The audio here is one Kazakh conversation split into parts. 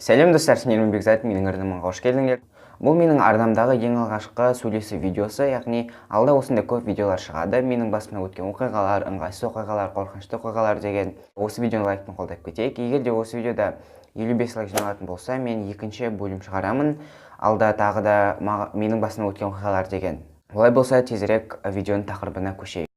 Сәлем, достар! Сендермен Бекзат, менің арнама қош келдіңдер. Бұл менің арнамдағы ең алғашқы сөйлесу видеосы, яғни алда осындай көп видеолар шығады. Менің басымнан өткен оқиғалар, ыңғайсыз оқиғалар, қорқынышты оқиғалар деген. Осы видеоны лайкпен қолдап кетейік. Егер де осы видеода 55 лайк жиналатын болса, мен екінші бөлім шығарамын. Алда тағы да менің басымнан өткен оқиғалар деген. Олай болса, тезірек видеоның тақырыбына көшейік.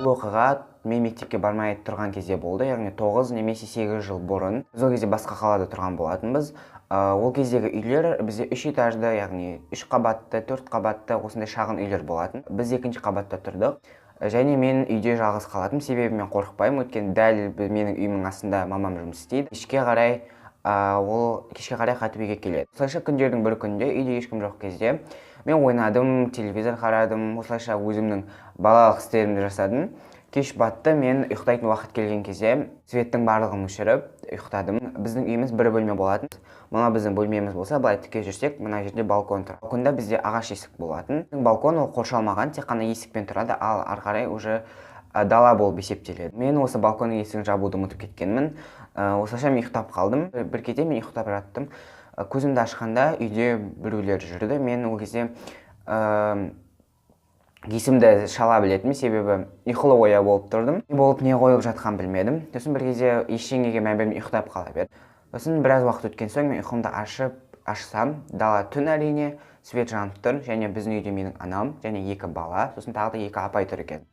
Бұл оқиға мен мектепке бармай тұрған кезде болды, яғни 9 немесе 8 жыл бұрын. Біз ол кезде басқа қалада тұрған болатынбыз. Ол кездегі үйлер бізде 3 этажды, яғни 3 қабатты, 4 қабатты осындай шағын үйлер болатын. Біз екінші қабатта тұрдық. Және мен үйде жалғыз қалатынмын, себебі мен қорықпаймын, өйткені дәл менің үйімнің астында мамам жұмыс істейді. Кешке қарай, ол кешке қарай қайтып үйге келеді. Осылайша күндердің бір күнінде үйде ешкім жоқ кезде мен ойнадым, телевизор қарадым, осылайша өзімнің балалық істерімді жасадым. Кеш батты, мен ұйықтайтын уақыт келген кезде светтің барлығын өшіріп ұйықтадым. Біздің үйіміз бір бөлме болатын. Мына біздің бөлмеміз болса, былай тіке жүрсек, мына жерде балкон тұр. Балконда бізде ағаш есік болатын. Балкон ол қоршалмаған, тек қана есікпен тұрады, ал ары қарай уже дала болып есептеледі. Мен осы балконның есігін жабуды ұмытып кеткенмін. Осылайша мен ұйықтап қалдым. Бір кезде мен ұйықтап жаттым. Көзімді ашқанда үйде біреулер жүрді. Мен ол кезде есімді шала білетінмін, себебі ұйқылы ояу болып тұрдым. Не болып, не қойылып жатқанын білмедім. Сосын бір кезде ештеңеге мән бермей ұйықтап қала бердім. Сосын біраз уақыт өткен соң мен ұйқымды ашсам, дала түн әрине, свет жанып тұр, және біздің үйде менің анам және екі бала, сосын тағы да екі апай тұр екен.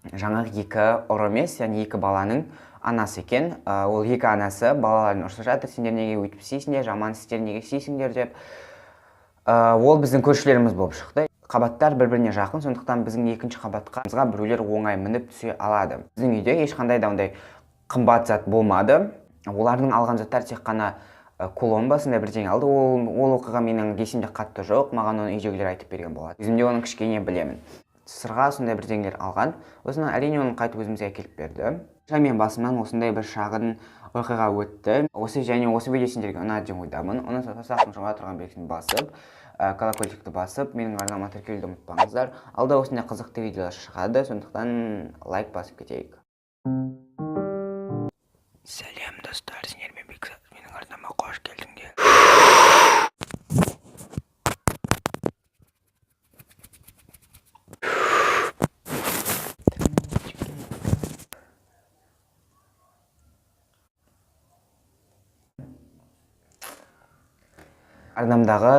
Жаңағы екі ұры емес, яғни екі баланың анасы екен. Ол екі анасы балаларын ұрсып жатыр, сендер неге өйтіп істейсіңдер, жаман істер неге істейсіңдер деп. Ол біздің көршілеріміз болып шықты. Қабаттар бір-біріне жақын, сондықтан біздің екінші қабатқа біреулер оңай мініп түсе алады. Біздің үйде ешқандай да ондай қымбат зат болмады. Олардың алған заттары тек қана кулон ба, сондай бірдеңе алды. Ол оқиға менің есімде қатты жоқ, маған оны үйдегілер айтып берген болады. Өзім де оның кішкене білемін. Сырға сондай бірдеңелер алған. Осыны әрине оны қайтып өзімізге әкеліп берді. Және мен басымнан осындай бір шағын оқиға өтті. Және осы видео сендерге ұнады деп ойдамын. Оны сақтың жоғары тұрған белгісін басып, колокольчикті басып, менің арнама тіркелуді ұмытпаңыздар. Алда осындай қызықты видеолар шығады, сондықтан лайк басып кетейік. Сәлем, достар, сендермен Бекзат, менің арнама қош келдіңдер. Арнамдағы